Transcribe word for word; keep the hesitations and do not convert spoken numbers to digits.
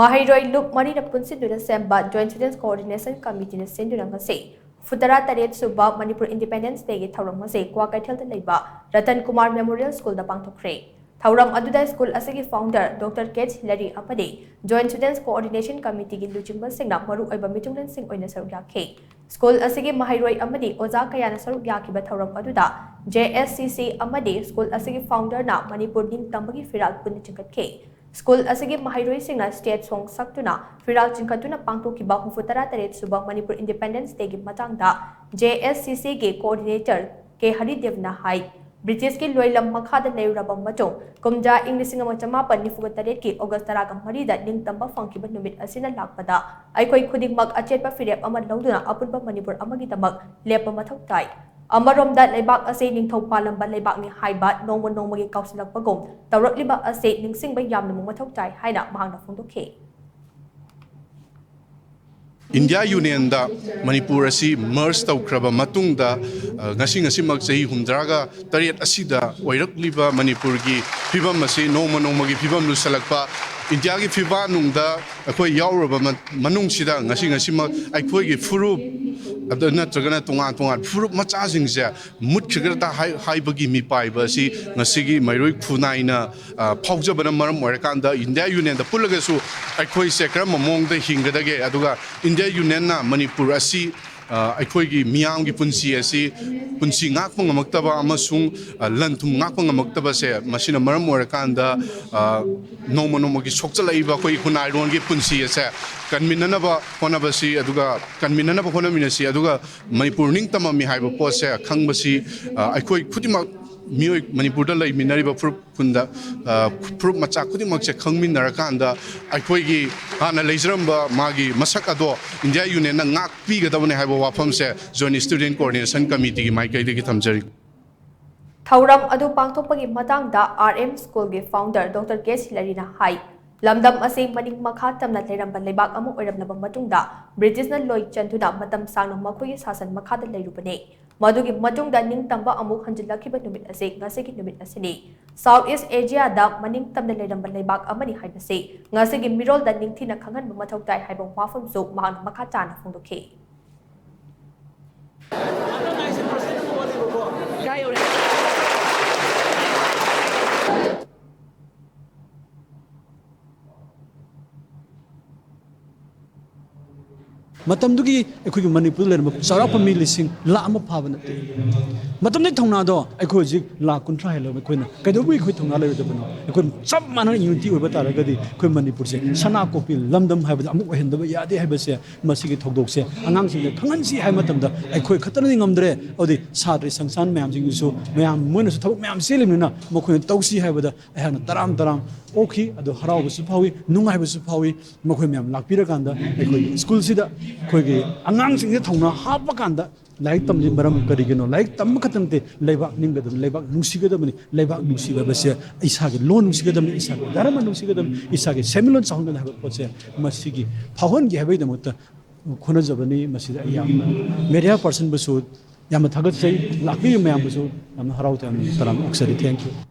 ꯃꯍꯩꯔꯣꯏ ꯂꯨꯞ ꯃꯔꯤꯅ ꯄꯨꯟꯁꯤꯟꯗꯨꯅ ꯁꯦꯝꯕ Joint Students Coordination Committeeꯅ ꯁꯤꯟꯗꯨꯅ ꯉꯁꯤ ꯍꯨꯝꯐꯨꯇꯔꯥ ꯇꯔꯦꯠ ꯁꯨꯕ ꯃꯅꯤꯄꯨꯔ Independence Dayꯒꯤ ꯊꯧꯔꯝ ꯑꯁꯤ ꯀ꯭ꯋꯥꯀꯩꯊꯦꯜꯗ ꯂꯩꯕ ꯔꯇꯟ ꯀꯨꯃꯥꯔ Memorial Schoolꯗ ꯄꯥꯡꯊꯣꯛꯈ꯭ꯔꯦ꯫ ꯊꯧꯔꯝ ꯑꯗꯨꯗ ꯁ꯭ꯀꯨꯜ ꯑꯁꯤꯒꯤ founder Doctor Kech Hilary ꯑꯃꯗꯤ Joint Students Coordination Committeeꯒꯤ ꯂꯨꯆꯤꯡꯕꯁꯤꯡꯅ ꯃꯔꯨꯑꯣꯏꯕ ꯃꯤꯊꯨꯡꯂꯦꯟꯁꯤꯡ ꯑꯣꯏꯅ ꯁꯔꯨꯛ ꯌꯥꯈꯤ꯫ ꯁ꯭ꯀꯨꯜ ꯑꯁꯤꯒꯤ ꯃꯍꯩꯔꯣꯏ ꯑꯃꯗꯤ ꯑꯣꯖꯥ ꯀꯌꯥꯅ ꯁꯔꯨꯛ ꯌꯥꯈꯤꯕ ꯊꯧꯔꯝ ꯑꯗꯨꯗ J S C C ꯑꯃꯗꯤ ꯁ꯭ꯀꯨꯜ ꯑꯁꯤꯒꯤ founderꯅ ꯃꯅꯤꯄꯨꯔ ꯅꯤꯡꯇꯝꯕꯒꯤ ꯐꯤꯔꯥꯜ ꯄꯨꯟꯅ ꯆꯤꯡꯈꯠꯈꯤ꯫ ꯁ꯭ꯀꯨꯜ ꯑꯁꯤꯒꯤ ꯃꯍꯩꯔꯣꯏꯁꯤꯡꯅ state song ꯁꯛꯇꯨꯅ ꯐꯤꯔꯥꯜ ꯆꯤꯡꯈꯠꯇꯨꯅ ꯄꯥꯡꯊꯣꯛꯈꯤꯕ ꯍꯨꯝꯐꯨꯇꯔꯥ ꯇꯔꯦꯠ ꯁꯨꯕ ꯃꯅꯤꯄꯨꯔ Independence Dayꯒꯤ ꯃꯇꯥꯡꯗ J S C Cꯒꯤ coordinator ꯀꯦ ꯍꯔꯤꯗꯦꯕꯅ ꯍꯥꯏ, ꯕ꯭ꯔꯤꯇꯤꯁꯀꯤ ꯂꯣꯏꯂꯝ ꯃꯈꯥꯗ ꯂꯩꯔꯨꯔꯕ ꯃꯇꯨꯡ, ꯀꯨꯝꯖꯥ ꯏꯪ ꯂꯤꯁꯤꯡ ꯑꯃ ꯆꯃꯥꯄꯟ ꯅꯤꯐꯨꯒ ꯇꯔꯦꯠꯀꯤ August ꯇꯔꯥꯒ ꯃꯔꯤꯗ ꯅꯤꯡꯇꯝꯕ ꯐꯪꯈꯤꯕ ꯅꯨꯃꯤꯠ ꯑꯁꯤꯅ ꯂꯥꯛꯄꯗ ꯑꯩꯈꯣꯏ ꯈꯨꯗꯤꯡꯃꯛ ꯑꯆꯦꯠꯄ ꯐꯤꯔꯦꯞ ꯑꯃ ꯂꯧꯗꯨꯅ ꯑꯄꯨꯟꯕ ꯃꯅꯤꯄꯨꯔ ꯑꯃꯒꯤꯗꯃꯛ ꯂꯦꯞꯄ ꯃꯊꯧ ꯇꯥꯏ꯫ ꯑꯃꯔꯣꯝꯗ ꯂꯩꯕꯥꯛ ꯑꯁꯤ ꯅꯤꯡꯊꯧ ꯄꯥꯜꯂꯝꯕ ꯂꯩꯕꯥꯛꯅꯤ ꯍꯥꯏꯕ ꯅꯣꯡꯃ ꯅꯣꯡꯃꯒꯤ ꯀꯥꯎꯁꯤꯜꯂꯛꯄꯒꯨꯝ ꯇꯧꯔꯛꯂꯤꯕ ꯑꯁꯤ ꯅꯤꯡꯁꯤꯡꯕ ꯌꯥꯝꯅ ꯃꯊꯧ ꯇꯥꯏ ꯍꯥꯏꯅ ꯃꯍꯥꯛꯅ ꯐꯣꯡꯗꯣꯛꯈꯤ꯫ ꯏꯟꯗꯤꯌꯥ ꯌꯨꯅꯤꯌꯟꯗ ꯃꯅꯤꯄꯨꯔ ꯑꯁꯤ merge ꯇꯧꯈ꯭ꯔꯕ ꯃꯇꯨꯡꯗ, ꯑ, ꯉꯁꯤ ꯉꯁꯤꯃꯛ ꯆꯍꯤ ꯍꯨꯝꯐꯨꯇꯔꯥꯒ ꯇꯔꯦꯠ ꯑꯁꯤꯗ ꯑꯣꯏꯔꯛꯂꯤꯕ ꯃꯅꯤꯄꯨꯔꯒꯤ ꯐꯤꯕꯝ ꯑꯁꯤ ꯅꯣꯡꯃ ꯅꯣꯡꯃꯒꯤ ꯐꯤꯕꯝ ꯂꯨꯁꯜꯂꯛꯄ, ꯏꯟꯗꯤꯌꯥꯒꯤ ꯐꯤꯕꯥ ꯅꯨꯡꯗ ꯑꯩꯈꯣꯏ ꯌꯥꯎꯔꯨꯔꯕ ꯃ-, ꯃꯅꯨꯡꯁꯤꯗ ꯉꯁꯤ ꯉꯁꯤꯃꯛ ꯑꯩꯈꯣꯏꯒꯤ ꯐꯨꯔꯨꯞ ꯑꯗꯨ ꯅꯠꯇ꯭ꯔꯒꯅ ꯇꯣꯉꯥꯟ ꯇꯣꯉꯥꯟ ꯐꯨꯔꯨꯞ ꯃꯆꯥꯁꯤꯡꯁꯦ ꯃꯨꯠꯈꯤꯒꯗ꯭ꯔꯥ ꯍꯥꯏ-, ꯍꯥꯏꯕꯒꯤ ꯃꯤꯄꯥꯏꯕ ꯑꯁꯤ ꯉꯁꯤꯒꯤ ꯃꯩꯔꯣꯏ ꯈꯨꯅꯥꯏꯅ, ꯑ, ꯐꯥꯎꯖꯕꯅ ꯃꯔꯝ ꯑꯣꯏꯔꯀꯥꯟꯗ ꯏꯟꯗꯤꯌꯥ ꯌꯨꯅꯤꯌꯟꯗ ꯄꯨꯜꯂꯒꯁꯨ ꯑꯩꯈꯣꯏꯁꯦ ꯀꯔꯝꯕ ꯃꯑꯣꯡꯗ ꯍꯤꯡꯒꯗꯒꯦ, ꯑꯗꯨꯒ ꯏꯟꯗꯤꯌꯥ ꯌꯨꯅꯤꯌꯟꯅ ꯃꯅꯤꯄꯨꯔ ꯑꯁꯤ, ꯑ, ꯑꯩꯈꯣꯏꯒꯤ ꯃꯤꯌꯥꯝꯒꯤ ꯄꯨꯟꯁꯤ ꯑꯁꯤ, ꯄꯨꯟꯁꯤ ꯉꯥꯛꯄ ꯉꯝꯃꯛꯇꯕ ꯑꯃꯁꯨꯡ, ꯑ, ꯂꯟ ꯊꯨꯝ ꯉꯥꯛꯄ ꯉꯝꯃꯛꯇꯕꯁꯦ, ꯃꯁꯤꯅ ꯃꯔꯝ ꯑꯣꯏꯔꯀꯥꯟꯗ, ꯑ, ꯅꯣꯡꯃ ꯅꯣꯡꯃꯒꯤ ꯁꯣꯛꯆꯜꯂꯛꯏꯕ ꯑꯩꯈꯣꯏꯒꯤ ꯈꯨꯟꯅꯥꯏꯔꯣꯟꯒꯤ ꯄꯨꯟꯁꯤ ꯑꯁꯦ ꯀꯟꯃꯤꯟꯅꯅꯕ ꯍꯣꯠꯅꯕꯁꯤ, ꯑꯗꯨꯒ ꯀꯟꯃꯤꯟꯅꯅꯕ ꯍꯣꯠꯅꯃꯤꯟꯅꯁꯤ, ꯑꯗꯨꯒ ꯃꯅꯤꯄꯨꯔ ꯅꯤꯡꯇꯝꯃꯝꯃꯤ ꯍꯥꯏꯕ ꯄꯣꯠꯁꯦ ꯈꯪꯕꯁꯤ, ꯑ, ꯑꯩꯈꯣꯏ ꯈꯨꯗꯤꯡꯃꯛ ꯃꯤꯑꯣꯏ ꯃꯅꯤꯄꯨꯔꯗ ꯂꯩꯃꯤꯟꯅꯔꯤꯕ ꯐꯨꯔꯨꯞ ꯈꯨꯟꯗ, ꯑ, ꯐꯨꯔꯨꯞ ꯃꯆꯥ ꯈꯨꯗꯤꯡꯃꯛꯁꯦ ꯈꯪꯃꯤꯟꯅꯔꯀꯥꯟꯗ ꯑꯩꯈꯣꯏꯒꯤ ꯍꯥꯟꯅ ꯂꯩꯖꯔꯝꯕ ꯃꯥꯒꯤ ꯃꯁꯛ ꯑꯗꯣ ꯏꯟꯗꯤꯌꯥ ꯌꯨꯅꯤꯌꯟꯅ ꯉꯥꯛꯄꯤꯒꯗꯕꯅꯤ ꯍꯥꯏꯕ ꯋꯥꯐꯝꯁꯦ Joint Student Coordination Committeeꯒꯤ ꯃꯥꯏꯀꯩꯗꯒꯤ ꯊꯝꯖꯔꯤ꯫ ꯊꯧꯔꯝ ꯑꯗꯨ ꯄꯥꯡꯊꯣꯛꯄꯒꯤ ꯃꯇꯥꯡꯗ R M Schoolꯒꯤ founder Doctor Kech Hilaryꯅ ꯍꯥꯏ, ꯂꯝꯗꯝ ꯑꯁꯤ ꯃꯅꯤꯡ ꯃꯈꯥ ꯇꯝꯅ ꯂꯩꯔꯝꯕ ꯂꯩꯕꯥꯛ ꯑꯃ ꯑꯣꯏꯔꯝꯂꯕ ꯃꯇꯨꯡꯗ ꯕ꯭ꯔꯤꯇꯤꯁꯅ ꯂꯣꯏ ꯆꯟꯗꯨꯅ ꯃꯇꯝ ꯁꯥꯡꯅ ꯃꯈꯣꯏꯒꯤ ꯁꯥꯁꯟ ꯃꯈꯥꯗ ꯂꯩꯔꯨꯕꯅꯤ꯫ ꯃꯗꯨꯒꯤ ꯃꯇꯨꯡꯗ ꯅꯤꯡꯇꯝꯕ ꯑꯃꯨꯛ ꯍꯟꯖꯤꯜꯂꯛꯈꯤꯕ ꯅꯨꯃꯤꯠ ꯑꯁꯤ ꯉꯁꯤꯒꯤ ꯅꯨꯃꯤꯠ ꯑꯁꯤꯅꯤ꯫ ꯁꯥꯎꯊ ꯏꯁ ꯑꯦꯁꯤꯌꯥꯗ ꯃꯅꯤꯡ ꯇꯝꯅ ꯂꯩꯔꯝꯕ ꯂꯩꯕꯥꯛ ꯑꯃꯅꯤ ꯍꯥꯏꯕꯁꯤ ꯉꯁꯤꯒꯤ ꯃꯤꯔꯣꯜꯗ ꯅꯤꯡꯊꯤꯅ ꯈꯪꯍꯟꯕ ꯃꯊꯧ ꯇꯥꯏ ꯍꯥꯏꯕ ꯋꯥꯐꯝꯁꯨ ꯃꯍꯥꯛꯅ ꯃꯈꯥ ꯇꯥꯅ ꯐꯣꯡꯗꯣꯛꯈꯤ꯫ ꯃꯇꯝꯗꯨꯒꯤ ꯑꯩꯈꯣꯏꯒꯤ ꯃꯅꯤꯄꯨꯔꯗ ꯂꯩꯔꯝꯕ ꯆꯥꯎꯔꯥꯛꯄ ꯃꯤ ꯂꯤꯁꯤꯡ ꯂꯥꯈ ꯑꯃ ꯐꯥꯕ ꯅꯠꯇꯦ꯫ ꯃꯇꯝꯗꯨꯒꯤ ꯊꯧꯅꯥꯗꯣ ꯑꯩꯈꯣꯏ ꯍꯧꯖꯤꯛ ꯂꯥꯈ ꯀꯨꯟꯊ꯭ꯔꯥ ꯍꯦꯜꯂꯕ ꯑꯩꯈꯣꯏꯅ ꯀꯩꯗꯧꯕꯒꯤ ꯑꯩꯈꯣꯏ ꯊꯧꯅꯥ ꯂꯩꯔꯣꯏꯗꯕꯅꯣ? ꯑꯩꯈꯣꯏ ꯆꯞ ꯃꯥꯟꯅꯅ ꯌꯨꯅꯤꯇꯤ ꯑꯣꯏꯕ ꯇꯥꯔꯒꯗꯤ ꯑꯩꯈꯣꯏ ꯃꯅꯤꯄꯨꯔꯁꯦ ꯁꯅꯥ ꯀꯣꯀꯤꯜ ꯂꯝꯗꯝ ꯍꯥꯏꯕꯗ ꯑꯃꯨꯛ ꯑꯣꯏꯍꯟꯗꯕ ꯌꯥꯗꯦ ꯍꯥꯏꯕꯁꯦ, ꯃꯁꯤꯒꯤ ꯊꯧꯗꯣꯛꯁꯦ ꯑꯉꯥꯡꯁꯤꯡꯗ ꯈꯪꯍꯟꯁꯤ ꯍꯥꯏꯕ ꯃꯇꯝꯗ ꯑꯩꯈꯣꯏ ꯈꯛꯇꯅꯗꯤ ꯉꯝꯗ꯭ꯔꯦ꯫ ꯑꯗꯨꯗꯤ ꯁꯥꯇ꯭ꯔ ꯁꯪꯁꯊꯥꯟ ꯃꯌꯥꯝꯁꯤꯡꯗꯨꯁꯨ, ꯃꯌꯥꯝ ꯃꯣꯏꯅꯁꯨ ꯊꯕꯛ ꯃꯌꯥꯝ ꯆꯦꯜꯂꯤꯕꯅꯤꯅ ꯃꯈꯣꯏꯅ ꯇꯧꯁꯤ ꯍꯥꯏꯕꯗ ꯑꯩꯍꯥꯛꯅ ꯇꯔꯥꯝ ꯇꯔꯥꯝ ꯑꯣꯛꯈꯤ꯫ ꯑꯗꯣ ꯍꯔꯥꯎꯕꯁꯨ ꯐꯥꯎꯏ, ꯅꯨꯡꯉꯥꯏꯕꯁꯨ ꯐꯥꯎꯏ꯫ ꯃꯈꯣꯏ ꯃꯌꯥꯝ ꯂꯥꯛꯄꯤꯔꯀꯥꯟꯗ ꯑꯩꯈꯣꯏꯒꯤ ꯁ꯭ꯀꯨꯜꯁꯤꯗ ꯑꯩꯈꯣꯏꯒꯤ ꯑꯉꯥꯡꯁꯤꯡꯁꯤꯗ ꯊꯧꯅꯥ ꯍꯥꯞꯄꯀꯥꯟꯗ ꯂꯥꯏꯔꯤꯛ ꯇꯝꯂꯤ ꯃꯔꯝ ꯀꯔꯤꯒꯤꯅꯣ? ꯂꯥꯏꯔꯤꯛ ꯇꯝꯕ ꯈꯛꯇ ꯅꯠꯇꯦ, ꯂꯩꯕꯥꯛ ꯅꯤꯡꯒꯗꯕꯅꯤ, ꯂꯩꯕꯥꯛ ꯅꯨꯡꯁꯤꯒꯗꯕꯅꯤ꯫ ꯂꯩꯕꯥꯛ ꯅꯨꯡꯁꯤꯕ ꯍꯥꯏꯕꯁꯦ ꯏꯁꯥꯒꯤ ꯂꯣꯟ ꯅꯨꯡꯁꯤꯒꯗꯕꯅꯤ, ꯏꯁꯥꯒꯤ ꯙꯔꯃ ꯅꯨꯡꯁꯤꯒꯗꯕꯅꯤ, ꯏꯁꯥꯒꯤ ꯁꯦꯟꯃꯤꯠꯂꯣꯟ ꯆꯥꯎꯍꯟꯒꯗꯕꯅꯤ ꯍꯥꯏꯕ ꯄꯣꯠꯁꯦ ꯃꯁꯤꯒꯤ ꯐꯥꯎꯍꯟꯒꯦ ꯍꯥꯏꯕꯒꯤꯗꯃꯛꯇ ꯍꯣꯠꯅꯖꯕꯅꯤ꯫ ꯃꯁꯤꯗ ꯑꯩ ꯌꯥꯝꯅ ꯃꯦꯗꯤꯌꯥ ꯄꯥꯔꯁꯟꯕꯨꯁꯨ ꯌꯥꯝꯅ ꯊꯥꯒꯠꯆꯩ, ꯂꯥꯛꯄꯤꯔꯤꯕ ꯃꯌꯥꯝꯕꯨꯁꯨ ꯌꯥꯝꯅ ꯍꯔꯥꯎ ꯇꯌꯥꯝꯅ ꯇꯔꯥꯝꯅ ꯑꯣꯛꯆꯔꯤ꯫ Thank you꯫